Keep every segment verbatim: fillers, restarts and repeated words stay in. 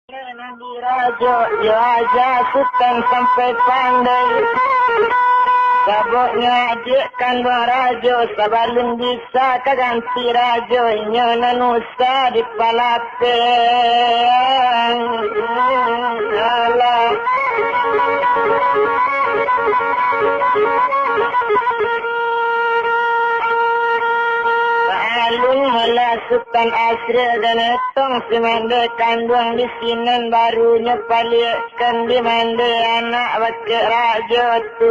Nan dirajo, iyo aja Sutan sampai pandai. Sababnyo adiak kanduang rajo, sabalun bisa ka ganti rajo, inyo nan usah dipalapeh. Alah. Maklum lah Sutan Asri, dan Tong si mandeh kanduang di sinan, barunyo paliakkan di mandeh anak bakeh rajo tu.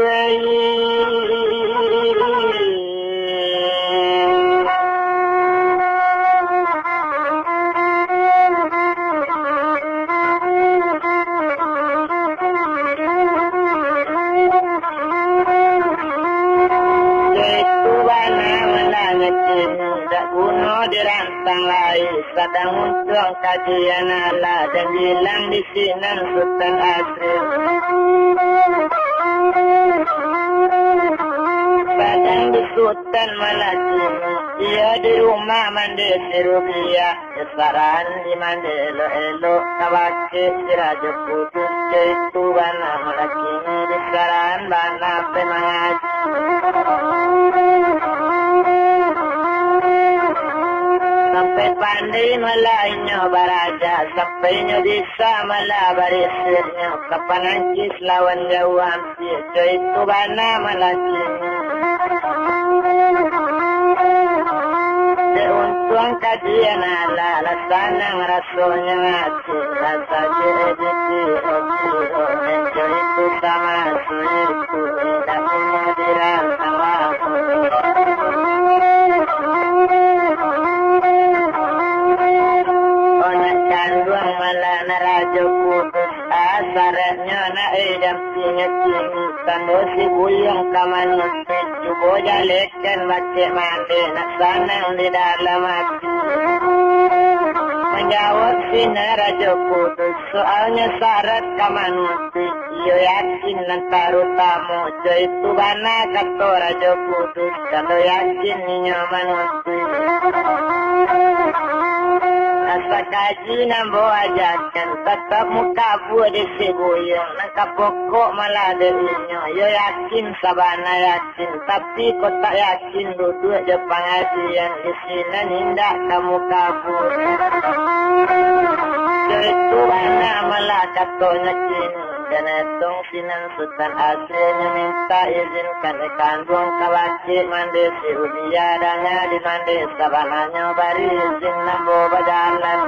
Itu bana malah nyo kini, dak guno dirantang lai, sadang untuang kajian alah, dan bilang di sinan Sutan Asri. Sadang di Sutan malah kini, iyo di rumah mandeh si Rubiah. Disarahan di mandeh elok-elok, ka bakeh si Rajo Kudus, itu bana malah kini disarahan bana pai mangaji. Sampai pandai malah inyo baraja, sampai inyo bisa malah barisihnyo, ka panangkis lawan jauah. Iyo, itu bana malah kini. Dek untuang kajian alah, lah sanang rasonyo ati, lah sajak di kiro-kiro, inyo itu sama suiku, indak inyo dirantang lamo. Anak kanduang malah nan Rajo Kudus, ah, saratnyo nak, eh, dampingi kini, tando si buyuang ka manutuik, cubo jalehkan bakeh mandeh, nak sanang di dalam ati. Manjawab sinan Rajo Kudus, soalnyo sarat ka manutuik, iyo yakin nan tarutamo, jo itu bana kato Rajo Kudus, kalau yakin inyo manutuik. Asa kaji nan ambo ajakan, tatap mukabua di si buyuang, nan ka pokok malah dek inyo, iyo yakin sabana yakin, tapi kok tak yakin duduak jo pangajian, di sinan indak ka mukabua. Jo itu bana malah katonyo kini, jan etong sinan Sutan Asri nyo minta izin, kanai kanduang ka bakeh mandeh si Rubiah, danga di mandeh sabananyo bari izin ambo bajalan.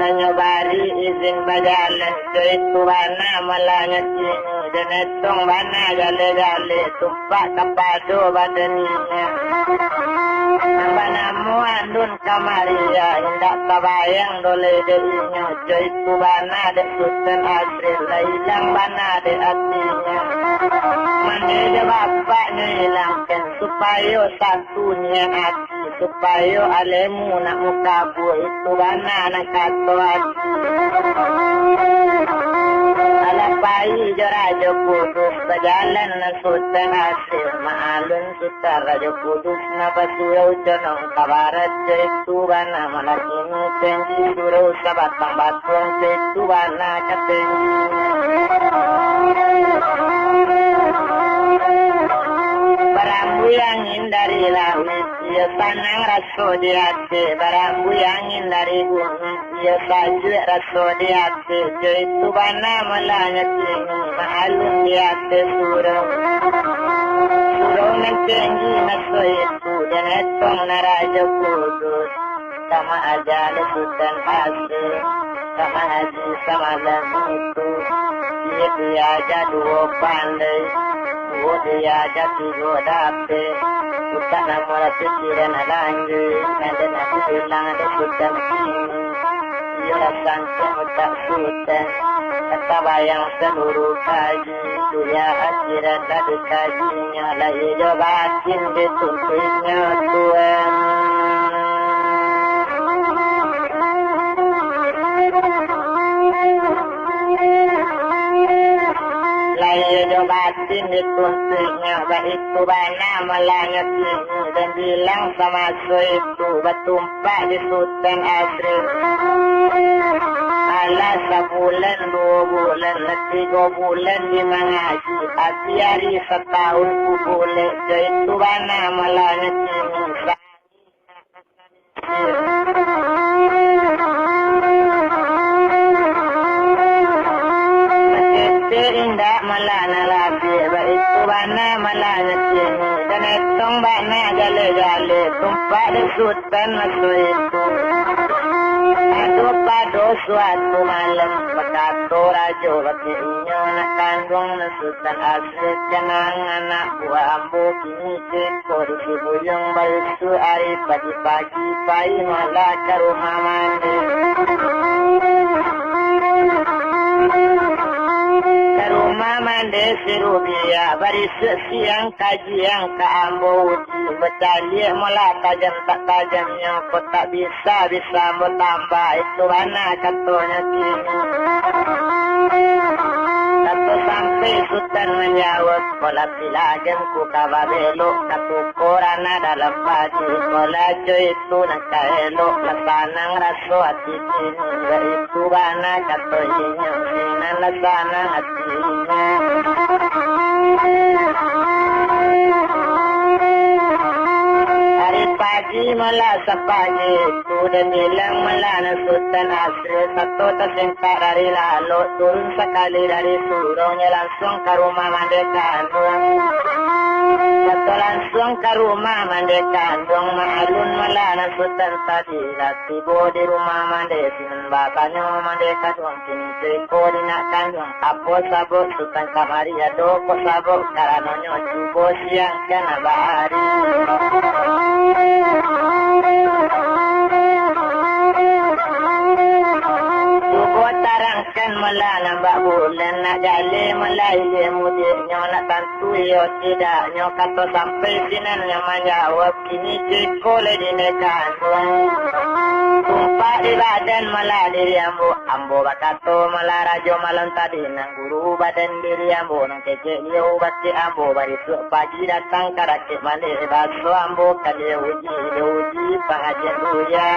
Nan nyo bari izin bajalan, jo itu bana malah nyo kini, jan etong bana jaleh-jaleh, tumpak kapado badan inyo. Nan banamo Andun Kamariah, indak tabayang doh lai dek inyo, jo itu bana dek Sutan Asri, lah ilang bana dek atinyo. Mandeh jo bapaknyo ilangkan, supayo satu niat ati, supayo alemu nak mukabua, itu bana nan kato ati. Alah pai jo Rajo Kudus, bajalan nan Sutan Asri, maklum Sutan Rajo Kudus nan basurau condong ka barat, jo itu bana malah kini tenggi surau sabatang batuang, jo itu bana ka tenggi. Barambuih angin dari lauik, iyo sanang raso di ati, barambuih angin dari bumi, iyo sajuak raso di ati, jo itu bana malah nyo kini, maklum di ateh surau. Surau nan tenggi maso itu, jan etong nan Rajo Kudus, ka maaja dek Sutan Asri, ka mangaji samalam itu. Iyo diaja duo pandai, duo diaja tigo dapek, utak namuah pikiran alanggi, nan den aku ilang dek Sutan kini. Iyo lah sangkek utak Sutan, ka tabayang saluruah kaji, dunia akhirat lah dikajinyo, lahia jo batin dituntuiknyo Tuhan. Lahia jo batin dituntuiknyo, baitu bana malah nyo kini. Tembilang samaso itu batumpak di Sutan Asri. Alah sabulan, duo bulan, lah tigo bulan di mangaji. Ati ari satahun ku bulek, jo itu bana malah nyo kini. Sakecek indak malah nan rabiak, baitu bana malah nyo kini. Dan etong bana jaleh-jaleh, tumpak di Sutan maso itu. Ado pado suatu malam, bakato rajo bakeh inyo nak kanduang nan Sutan Asri, kanduang anak buah ambo kini. Ceko di Sibuyuang baitu ari pagi-pagi, pai malah ka rumah mande. Ka rumah mande si Rubiah, barisuak siang kaji ang ka ambo uji. Bacaliak malah tajam tak tajamnyo, kok tak bisa-bisa ambo tambah, itu bana katonyo kini. Kato sampai Sutan manjawab, kok lah Lagam ku ka babelok, ka tuko ranah dalam padi. Kok lah jo itu nan ka elok, lah sanang raso ati kini. Baitu bana kato inyo, sinan lah sanang ati inyo. Ari pagi malah sapagi, tu den bilang malah nan Sutan Asri, sato tasintak dari lalok, turun sakali dari surau, nyo lang- Langsuang ka rumah mande kanduang. Sato langsuang ka rumah mande kanduang, maklun malah nan Sutan tadi. Lah tibo di rumah mande, sinan batanyo mande kanduang, kini tu iko di nak kanduang. Apo sabab Sutan kamari, ado kok sabab, karanonyo cubo siang ka nan bahari. Cubo tarang Kan malah nampak bulan, nak jaleh malah ilia mudiknyo, nak tantu iyo tidaknyo, kato sampai sinan nyo manjawab, kini ceko lai di nak kanduang. Tumpak di badan malah diri ambo, ambo bakato malah rajo malam tadi, nan guru badan diri ambo, nan kecek liau bakeh ambo, barisuak pagi datang ka dakek mande, baso ambo ka liau uji, liau uji pangajian buya.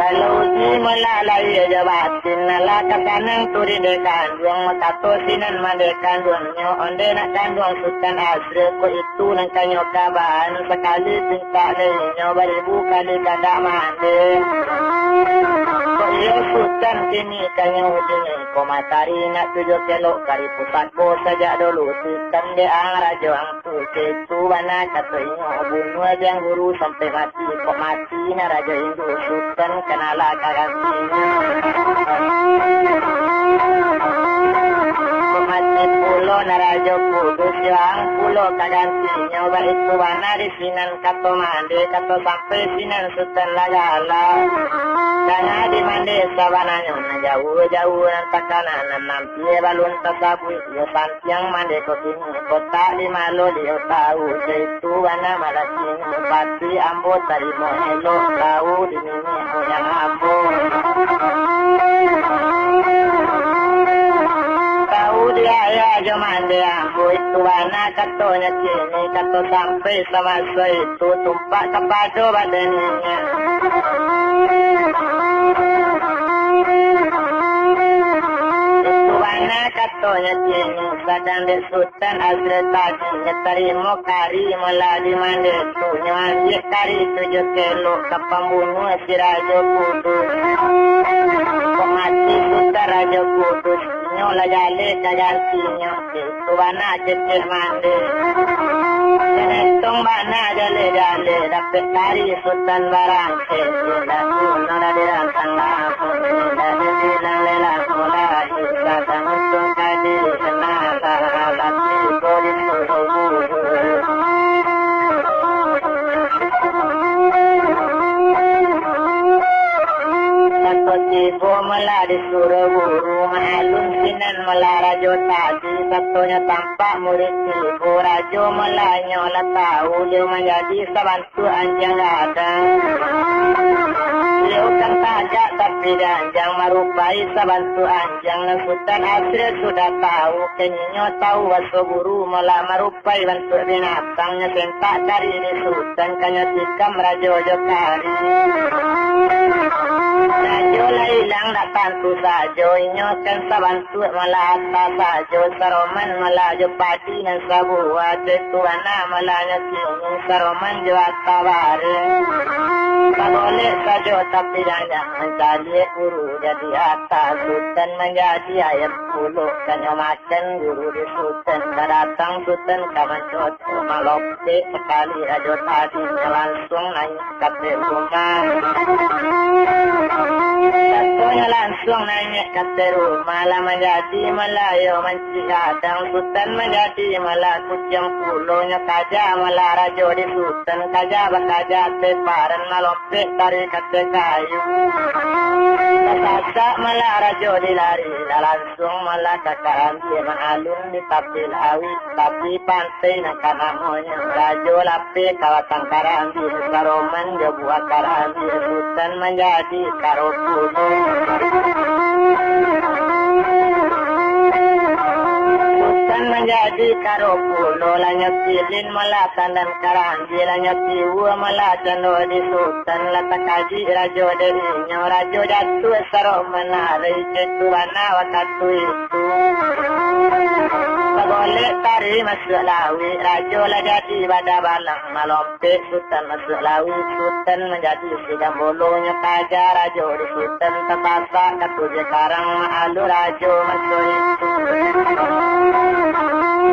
Kalau uji malah lahia jo batin, alah ka sanang tu di dek kanduang, makato sinan mandeh kanduangnyo, ondeh nak kanduang Sutan Asri, ko itu nan kanyo kabaan, sakali pintak lai inyo, baribu kali kandak mandeh. Ko iyo Sutan kini kanyo dingin, ko matari nak tujuah kelok, kari pusako sajak dulu, Sutan dek ang rajo ang tu, kaitu bana kato inyo, bunuah jang guru sampai mati, kok mati nak rajo induak Sutan, kanalah ka gantinyo. Kok mati pulo nak rajo kudus, yo ang pulo ka gantinyo, baitu bana di sinan kato mandeh, kato sampai sinan Sutan lah galak. Danga di mandeh sabananyo, nan jauah-jauah nan takana, nan ampia balun tasabuik, iyo santiang mandeh ko kini, kotak di malo liau tahu, caitu bana malah kini, pasti ambo tarimo elok, tahu di niniak muyang ambo. Tahu di ayah jo mandeh ambo, itu bana katonyo kini, kato sampai samaso itu, tumpak kapado badan inyo. Itu bana katonyo kini, sadang dek Sutan Asri tadi, nyo tarimo kari malah di mandeh tu, nyo ambiak kari tu jo kelok ka pambunuah si Rajo Kudus. Kok mati Sutan Rajo Kudus, inyo lah jaleh ka gantinyo. Itu bana cecek mandeh. Janetong bana jaleh-jaleh, dapek kari Sutan barangkek. Indak kuno dah dirantang lampu, indak dibilang lelang mulai. Batang untung kadi senang, tapi ko disuruh buru. Tako tibo malah disuruh guru, maalun sinan malah rajo tadi, satonyo tampak murid tibo, rajo malah nyo lah tahu, liau manjadi sabantuak anjiang gadang. Iyo kan tagak tapi danjang, marupai sabantuak anjiang. Nan Sutan Asri sudah tahu, keninyo tahu baso buru, malah marupai bantuak binatang. Nyo sentak kari di Sutan, kanyo tikam rajo jo kari. Rajo lah ilang dak tantu sajo, inyo kan sabantuak Sutan malah ata sajo, saroman malah jo padi nan sabuah, caitu bana malah nyo kini, saroman jo ata bareh. Bagolek sajo tapi danjang, mancaliak buru jadi ata, Sutan manjadi ayam pulo, kanyo makan buru di Sutan, ka datang Sutan ka mancoto, malopek sakali rajo tadi, nyo lansuang naiak ka ateh rumah. Katonyo lansuang naiak ka ateh rumah, lah manjadi malayo mancik gadang, Sutan manjadi malah kuciang pulo, nyo kaja malah rajo di Sutan, kaja bakaja ateh paran, malopek tarik ka ateh kayu. Basasak malah rajo di lari, lah lansuang malah ka karambia, maalun di tapi lauik, tapi pantai nan ka namonyo. Rajo lapeh ka batang karambia, saroman jo buah karambia, Sutan manjadi karo pulo. Sutan manjadi karo pulo, lah nyo kilin malah tandan karambia, lah nyo tiwua malah cando di Sutan, lah takaji rajo dek inyo, rajo jatuah saroman ari, caitu bana wakatu itu. Bagolek tarik masuak lauik, rajo lah jadi badah balang, malopek Sutan masuak lauik, Sutan manjadi si gambolo, nyo kaja rajo di Sutan, tapasak ka tujuah karang, maalun rajo maso itu.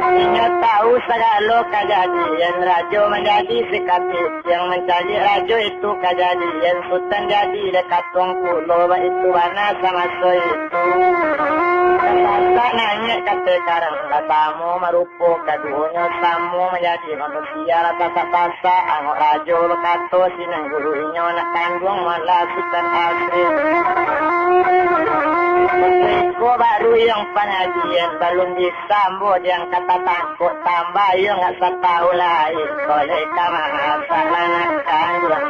Inyo tahu sagalo kajadian, rajo manjadi si kapikiang, mancaliak rajo itu kajadian, Sutan jadi dek katuang pulo, baitu bana samaso itu. Tapasak naiak ka ateh karang, lah samo marupo kaduonyo, samo manjadi manusia, lah tapasak-pasak angok rajo, bakato sinan guru inyo, nak kanduang malah Sutan Asri. Iko baru yang pangajian, balun bisa ambo diangkat tatangkok, tambah iyo ndak satahun lai, koleh ka masak lah nak kanduang.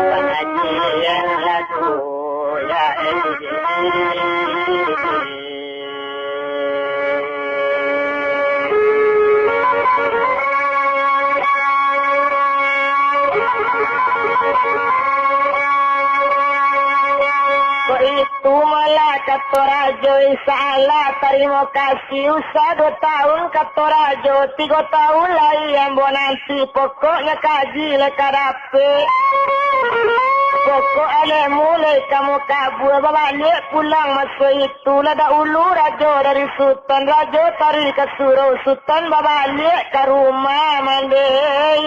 Pangajian lah tu, ya. Kok itu malah kato rajo, insya Allah tarimo kasih, usah duo tahun kato rajo, tigo tahun lai ambo nanti, pokoknyo kaji lai ka dapek. Pokok alemu lai ka mukabua, babaliak pulang maso itu. Tu lah dahulu rajo dari Sutan, rajo taruih ka surau, Sutan babaliak ka rumah mandeh.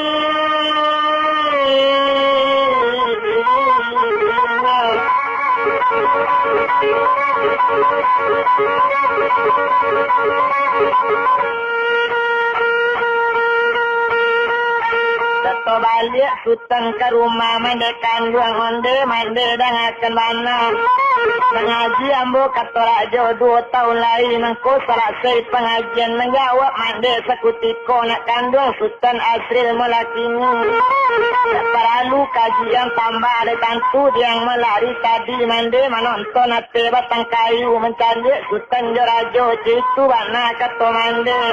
Kato baliak Sutan ka rumah, mandeh kanduang, ondeh mandeh, dangakan bana. Mangaji ambo kato rajo duo tahun lai, mangko salasai pangajian, manjawab mandeh sakutiko, nak kanduang Sutan Asri malah kini. Dak paralu kajian tambah, ado tantu diang malari tadi, mandeh manonton ateh batang kayu, mancaliak Sutan jo rajo, caitu bana kato mandeh.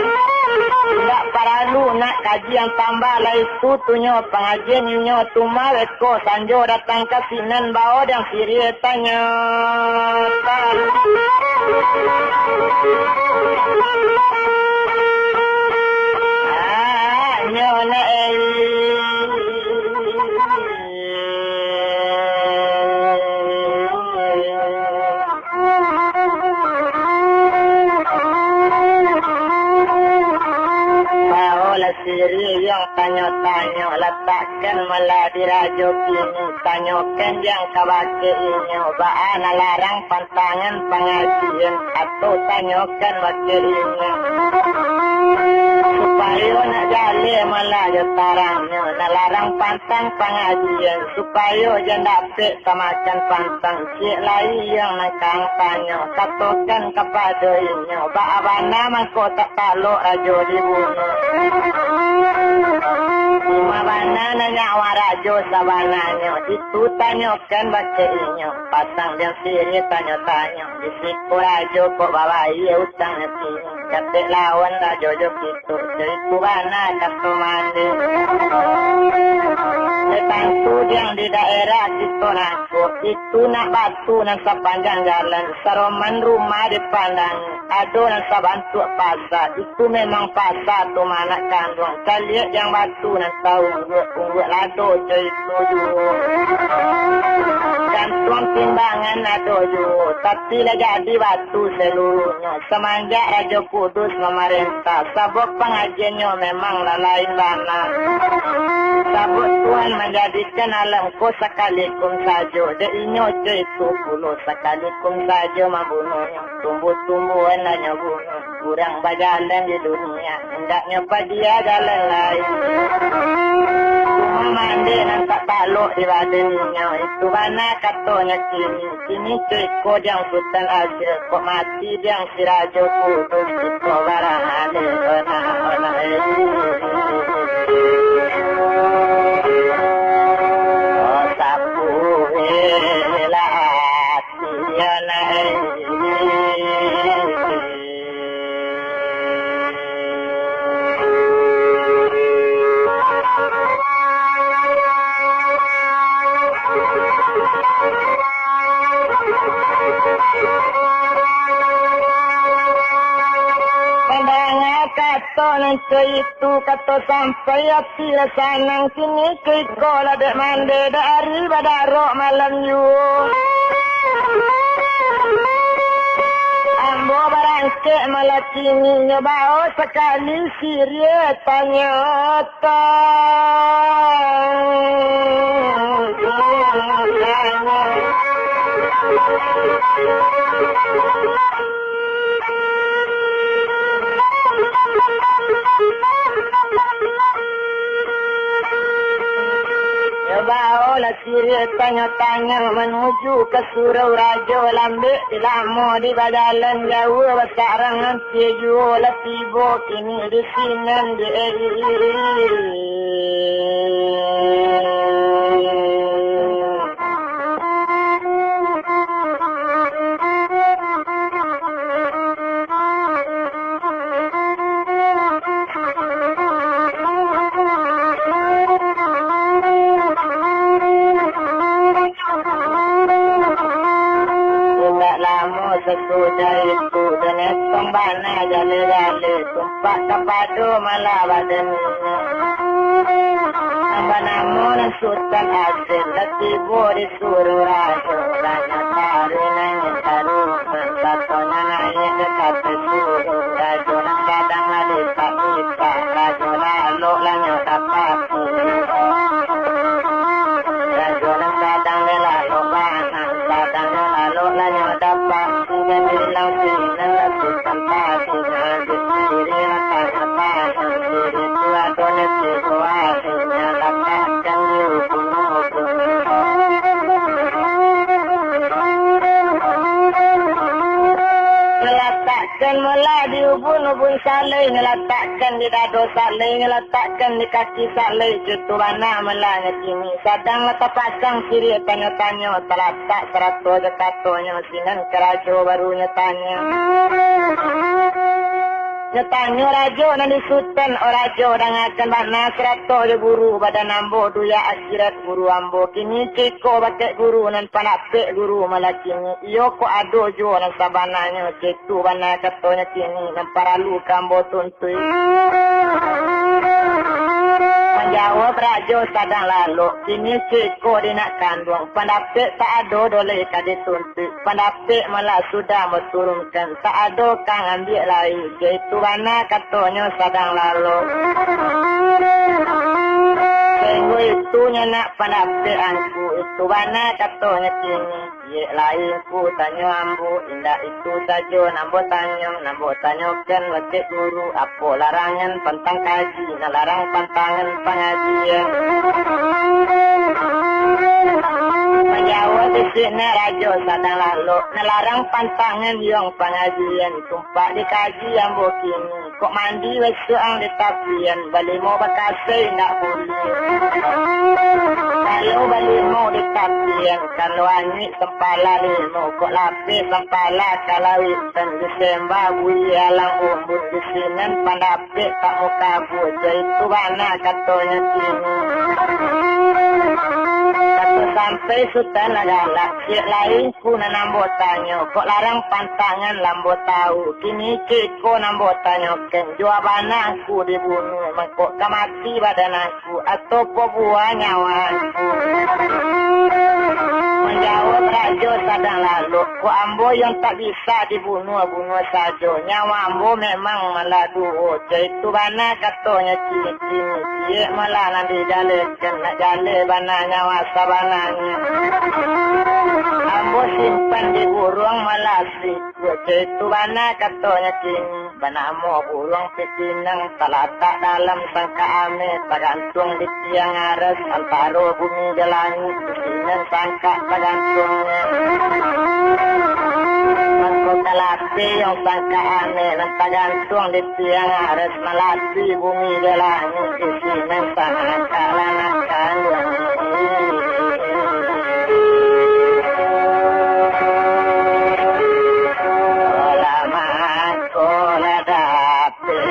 Indak paralu nak kaji nan tambah lai, tu tunyo pangajian inyo tu mah, beko sanjo datang ka sinan, bao dang siriah tanyo. Ah, nyo nak, eh. Baolah siriah tanyo-tanyo, latakkan malah di rajo kini. Tanyokan diang kabake inyo, baa nan larang pantangan pangajian, atau tanyokan bake inyo, supayo nak jaleh malah jo tarangnyo, nan larang pantang pangajian, supayo jan dapek tamakan pantang. Ciek lai yang nan ka ang tanyo, katokan kapado inyo, baa bana mangko tak talok rajo dibunuah. Ma bana nan nyawa rajo sabananyo, itu tanyokan bakeh inyo. Pasang diang siriah tanyo-tanyo, di siko rajo kok babayia utangnyo kini. Dapek lawan rajo jo kito, jo itu bana kato mande. Dek tantu diang di daerah kito nangko, itu nak batu nan sapanjang jalan, saroman rumah dipandang. Ado nan sabantuak pasa, itu memang pasa tu mah anak kanduang. Caliak diang batu nan taungguak, ungguak lado jo itu juo. Gantuang timbangan ado juo, tapi lah jadi batu saluruhnyo. Samanjak Rajo Kudus mamarentah, sabab pangajiannyo memang lah lain bana. Sabab Tuhan manjadikan alam ko sakalikum sajo, dek inyo co itu pulo sakalikum sajo mambunuahnyo. Tumbuh-tumbuhan lah nyo bunuah. Urang bajalan di dunia, hendaknyo padia jalan lain. Cuma mande nan tak talok di badan inyo, itu bana katonyo kini. Kini co iko diang Sutan Aziz, kok mati diang si Rajo Kudus, kito barang alih onah-onah. Oh, sapuhilah. Mandanga kato nan caitu, kato sampai ati lah sanang. Kini ko iko lah dek mande, dek ari badarok malam juo. Ambo barangkek malah kini, nyo bao sakali siriah tanyo-tanyo. Yo baolah siriah tanyo-tanyo manuju ka surau rajo, lambek lamo di bajalan jauah, basarang ampia juo lah tibo kini di sinan di. Indak lamo sasudah itu, den etong bana jale-jale, tumpak kapado malah badan. Nan banamo nan Sutan Aziz, lah tibo di surau rajo, lah nyo taruih naiak taruih, katonyo naiak ka ateh surau, rajo nan gadang lah litak-litak, rajo lalok lah nyo dapati. Rajo nan gadang lah lalok bana, gadang nyo lalok lah nyo dapati, nan bilang sinan lah Sutan Aziz, nan di kiri lah tanyo-tanyo, kiri tu ado nasi buah. Nyo latakkan di ubun-ubun. Nyo latakkan malah di ubun-ubun salai, nyo latakkan di dado salai, nyo latakkan di kaki salai, co itu bana malah nyo kini. Sadang lah tapasang siriah tanyo-tanyo, talatak sarato jo katonyo, sinan ka rajo baru nyo tanyo. Nyo tanyo rajo nan di Sutan, "O rajo, dangakan bana sarato jo guru, badan ambo duyak akhirat guru ambo. Kini ceko bakeh guru nan pandapek guru malah kini. Iyo kok ado juo nan sabananyo, co itu bana katonyo kini nan paralu ka ambo tuntuik." Manjawab rajo sadang lalok, "Kini ceko di nak kanduang, pandapek tak ado doh lai ka dituntuik. Pandapek malah sudah baturunkan, tak ado ka ngambiak lai, co itu bana katonyo sadang lalok. Sainggo itu nyo nak pandapek angku, itu bana katonyo kini. Ciek lai angku tanyo ambo, indak itu sajo nan ambo tanyo, nan ambo tanyokan bakeh guru, apo larangan pantang kaji, nan larang pantangan pangajian." Jawa di siko rajo sadang lalok, nalarang pantangan yong pangajian, tumpak dikaji ambo kini. Kok mandi basuak ang di tapian, balimo bakasai indak buliah. Kalau balimo di tapian, kalau anyuik sampala limo, kok lapeh sampala ka lauik. Tan disembah buliah alang bumbun, di sinan pandapek tak mukabua, jaitu bana katonyo kini. Kato sampai Sutan lah galak, ciek lai Ku nan ambo tanyo, kok larang pantangan lah ambo tau. Kini ceko nan ambo tanyokan, jua bana ku dibunuah, mangko ka mati badan angku, atau pabuah nyawa angku. Manjawab rajo sadang lalok, kok ambo yang tak bisa dibunuah-bunuah sajo, nyawa ambo memang malah duo. Jaitu bana katonyo kini-kini, ciek malah nan dijalehkan, nak jaleh bana nyawa sabananyo. Ambo simpan di buruang malah sikua, jaitu bana katonyo kini, banamo buruang pipinang, talatak dalam sangka ameh, tagantuang di tiang aras, antaro bumi jo langik, di sinan sangka tagantuangnyo. Mangko ka lapeh yong sangka ameh, nan tagantuang di tiang aras, malati bumi jo langik, di sinan sangka lah nak kanduang. Lah mangko lah dapek.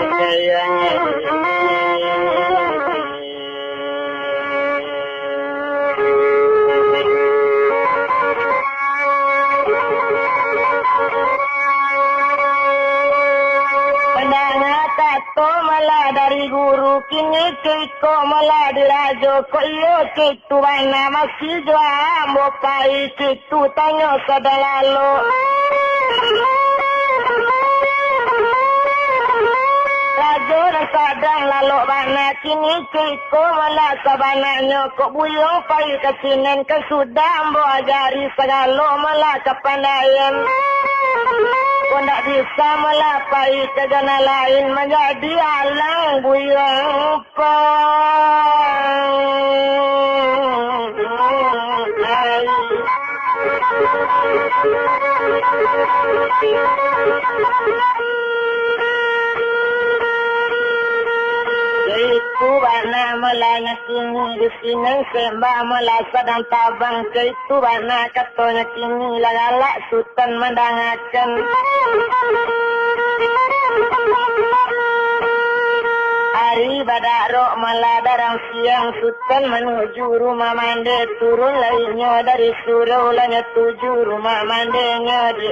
Pandanga kato malah dari guru, kini ceko malah di rajo, kok iyo cek tu bana masih jua ambo pai, cek tu tanyo sadang lalok. Rajo nan sadang lalok bana, kini ceko malah sabananyo, kok buyuang pai ka sinan, kan sudah ambo ajari sagalo malah kapandaian. Kok ndak bisa malah pai ka jana lain, manjadi alang buyuang. Itu bana malah nyo kini, di sinan sembah malah sadang tabang. Itu bana katonyo kini, lah galak Sutan mandangakan. Ari badarok malah darang siang, Sutan manuju rumah mande. Turun lai nyo dari surau, lah nyo tuju rumah mandenyo di.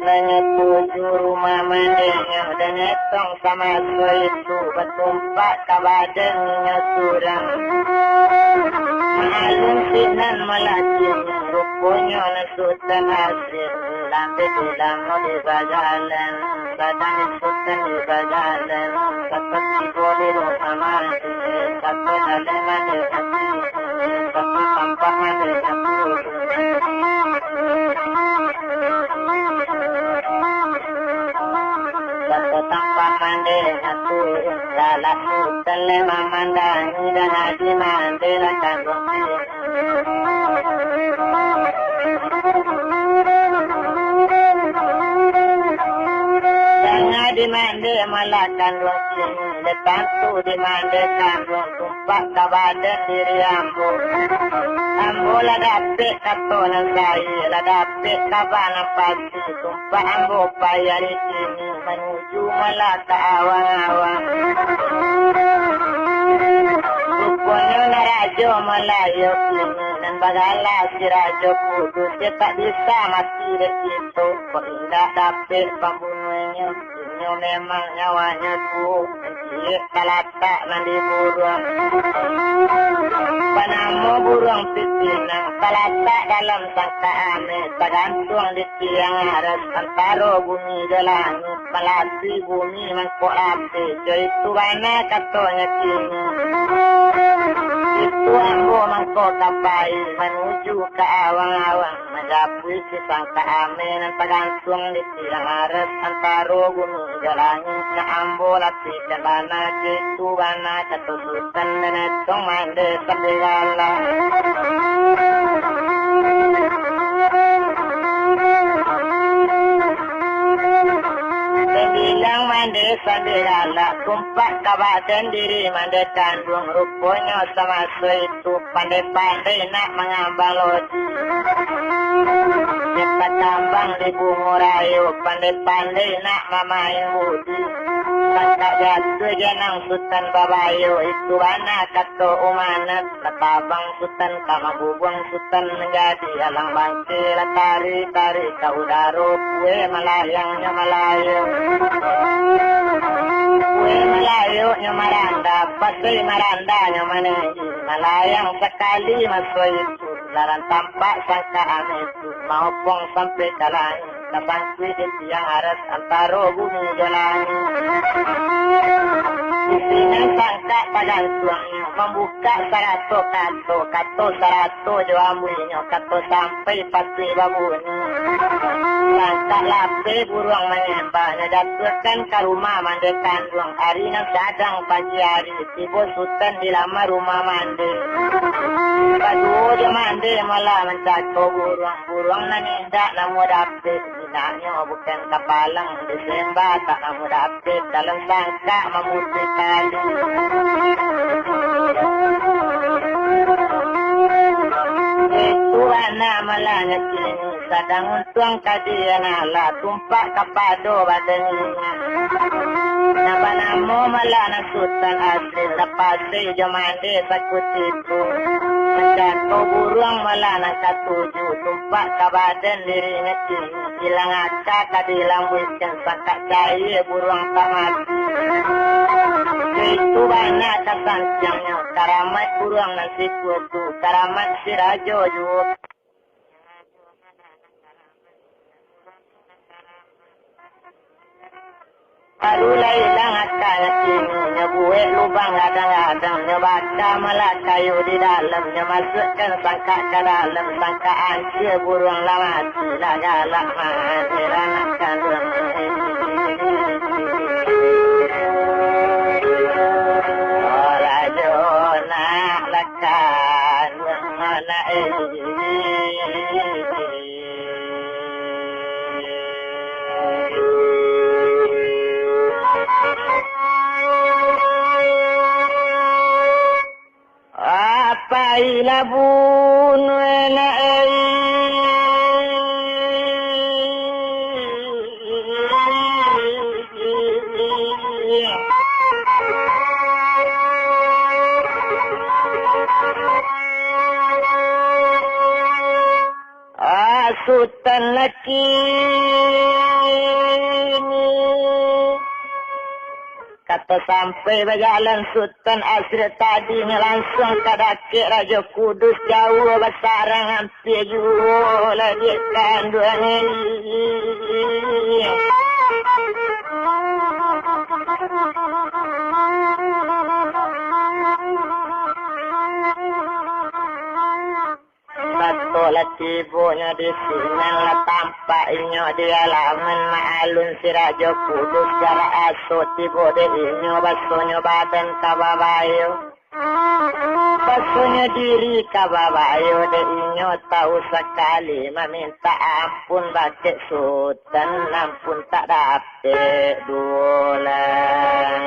Nanyo tuju rumah mandenyo, dan etong samaso itu batumpak ka badan inyo surang. Maalun sinan malah kini, ruponyo nan Sutan Aziz, lambek lamo di bajalan, sadang Sutan di bajalan, sato tibo di rumah mandi, sato lalai mandi, sato tampak mandi, sato. Sato tampak mandi, sato lalai Sutan lai mamandangi, danga di mande lah kanduang. Danga di mande malah kanduang kini, dek tantu di mande kanduang, tumpak ka badan diri ambo. Ambo lah dapek kato nan sahih, lah dapek kaba nan pasti, tumpak ambo pai ari kini, manu- Jumalah ka awang-awang. Ruponyo nan rajo Malayu kini, nan bagala si Rajo Kudus, iyo tak bisa mati dek kito, kok indak dapek pambunuahnyo. Inyo memang nyawanyo tu, ciek talatak nan di buruang. Banamo buruang pipinang, talatak dalam sangka ameh, tagantuang di tiang aras, antaro bumi jo langik, malasi bumi mangko api, jo itu bana katonyo kini. Itu ambo mangko ka pai manuju ka awang-awang, manjapuik si sangkak ameh nan tagantuang di tiang aras antaro bumi jo langik. Nak ambo lapiahkan bana, itu bana kato Sutan, dan etong mande sampai galak. Den bilang mande sambil galak, tumpak ka badan diri mande kanduang, ruponyo samaso itu pandai-pandai nak mangambang lodi. Nan takambang di bungo rayo, pandai-pandai nak mamain budi. Sangkak jatuah janang Sutan babayo, itu bana kato umanah. Lah tabang Sutan, ka mabubuang Sutan, manjadi alang bangke, lah tarik-tarik ka udaro, kue malayang nyo malayo. Kue malayo nyo maranda, pasai maranda nyo maninggi, malayang sakali maso itu, larang tampak sangkak ameh tu, maopong sampai ka langik. Tabangkik di tiang aras antaro bumi jo langik. Di sinan sangkak tagantuang, mambukak sarato kato, kato sarato jo ambuinyo, kato sampai patuik babunyi. Sangkak lapeh buruang manyambahnyo, jatuahkan ka rumah mande kanduang, ari nan sadang pagi ari. Tibo Sutan di lama rumah mande. Baduo jo mande malah mancako buruang. Buruang nan indak namuah dapek, jinaknyo bukan kapalang, disemba tak namuah dapek, dalam sangkak mamutuih tali. Itu anak malah nyakini, sadang Tuang kadian alah tumpak kapado badan inyo. Nan banamo malah nan Sutan Asri, lah pasai jo mande sakutiku. Mancako buruang malah nan katuju, tumpak ka badan dirinyo kini. Ilang aka ka dilambuihkan, sangkak cayie buruang tak mati. Itu bana kasantiangnyo, karamat buruang nan sikutu, karamat si rajo juo. Baru lah ilang akanyo kini, nyo buek lubang gadang-gadang, nyo baka malah kayu di dalam, nyo masuakkan sangkak ka dalam, sangkak ancua buruang lah mati, lah galak mati lah nak kanduang. Oh, rajo nak lah kanduang. Apai lah bunuah nak. Ah, Sutan lakini. Kato sampai bajalan Sutan Asri tadi, nyo lansuang ka dakek Rajo Kudus, jauah basarang ampia juo lah dek kanduang. Sato lah tibonyo di sinan, lah tampak inyo di alaman maalun si Rajo Kudus, jarak aso tibo dek inyo, basonyo badan ka babayo. Basonyo diri ka babayo dek inyo, tau sakali mamintak ampun bakeh Sutan, ampun tak dapek duo lah.